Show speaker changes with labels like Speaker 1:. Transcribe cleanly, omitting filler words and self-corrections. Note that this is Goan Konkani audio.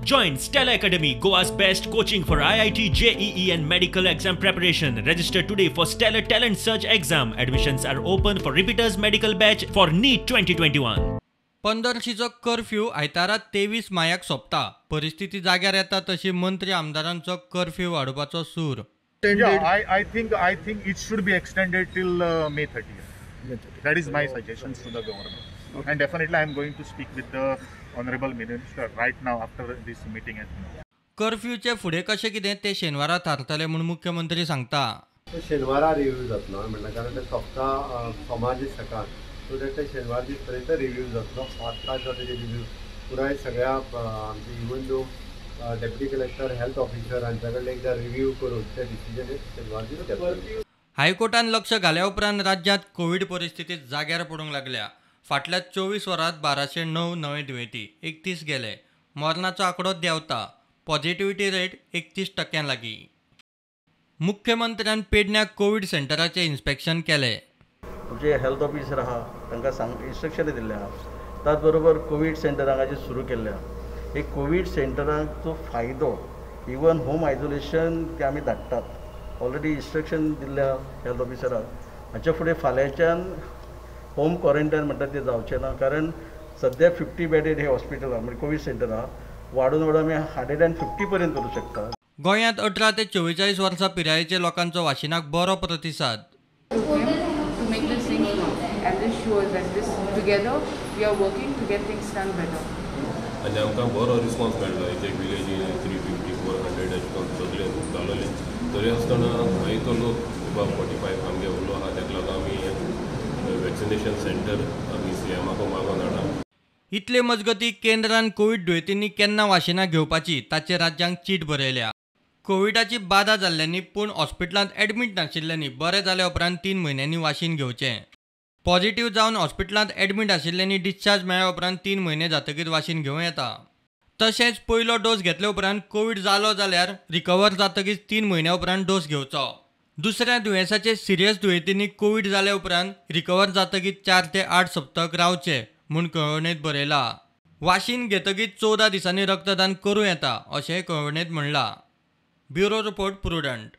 Speaker 1: Join Stellar Academy, Goa's best coaching for IIT, JEE and medical exam preparation. Register today for Stellar Talent Search exam. Admissions are open for repeaters medical batch for NEET 2021.
Speaker 2: पंदरशीचो curfew आयतारा 23 मायाक सोंपता. परिस्थिती जाग्यार येता तशी मंत्री आमदारांचो कर्फ्यू वाडोवपाचो सूर.
Speaker 3: Yeah, I think it should be extended till May 30th. That is my suggestions to the government. And definitely I am going to speak with the Honorable Minister right now after this meeting.
Speaker 2: कर्फ्यूचे फुडें कशें कितें ते शेनवारा थारतले म्हूण मुख्यमंत्री सांगता.
Speaker 4: शेनवारा रिव्यू जातलो म्हणल्यार कारण ते सोंपता सोमार दीस सकाळ, सो that ते शेनवार दीस पर्यंत रिव्यू जातलो. आतां तेजे रिव्यू पुराय सगळ्या आमचे even though deputy collector, health officer हांच्या कडले एकदा रिव्यू करून ते डिसिजन शेनवार दीस घेतले.
Speaker 2: हायकोर्टान लक्ष घाल्या उपरांत राज्यांत कोवीड परिस्थिती जाग्यार पडूंक लागल्या. फाटल्या 24 वरांत 1209 नवे दुयेंती, 31 गेले. मरणाचो आंकडो देंवता. पॉझिटिव्हिटी रेट 31% लागीं. मुख्यमंत्र्यान पेडण्या कोवीड सेंटराचें इन्स्पेक्शन केलें.
Speaker 5: आमचे हेल्थ ऑफिसर आहा तांकां सांग इन्स्ट्रक्शन दिल्लें आहा. त्याच बरोबर कोवीड सेंटर हांगा सुरू केल्लें आहा. एक कोवीड सेंटराचो फायदो इवन होम आयसोलेशन ते आमी धाडटात. ऑलरेडी इन्स्ट्रक्शन दिल्लें आहा हेल्थ ऑफिसराक. हाच्या फुडें फाल्यांच्यान होम क्वॉरंटायन म्हणटा तें जावचें ना, कारण सद्या 50 बेडेड हे हॉस्पिटल आहा, म्हणजे कोवीड सेंटर आहा, वाडून वाडून आमी 150 पर्यंत करूं शकता.
Speaker 2: गोंयांत 18 ते 44 वर्सां पिरायेच्या लोकांचो वाशिनाक बरो प्रतिसाद.
Speaker 6: आनी आमकां बरो रिस्पॉन्स मेळ्ळो. एक एक विलेजीन 350 400 अशें करून सगळे जालोले. तरी आसतना गोंयचो लोक एबाव 45 आमगे उरलो आहा, ताका लागून आमी वॅक्सिनेशन सेंटर आमी सीएमाक मागोन हाडा.
Speaker 2: इतले मजगती केंद्रान कोवीड दुयेंतींनी केन्ना वाशिनां घेवपाची ताचेर राज्यांक चीट बरयल्या. कोविडाची बादा जाल्ल्यांनी पूण हॉस्पिटलांत एडमीट नाशिल्ल्यांनी बरें जाल्या उपरांत 3 म्हयन्यांनी वाशीन घेवचें. पॉझिटिव्ह जावन हॉस्पिटलांत एडमीट आशिल्ल्यांनी डिस्चार्ज मेळ्ळ्या उपरांत 3 म्हयने जातकीच वाशीन घेवं येता. तशेंच पयलो डोस घेतले उपरांत कोवीड जालो जाल्यार रिकवर जातकीच 3 म्हयन्या उपरांत डोस घेवचो. दुसऱ्या दुयेंसाचे सिरियस दुयेंतींनी कोवीड जाल्या उपरांत रिकवर जातकीच 4 ते 8 सप्तक रावचे म्हूण कळोवणेंत बरयलां. वाशीन घेतकीच 14 दिसांनी रक्तदान करूं येता अशेंय कळोवणेंत म्हणलां. Bureau report, Prudent.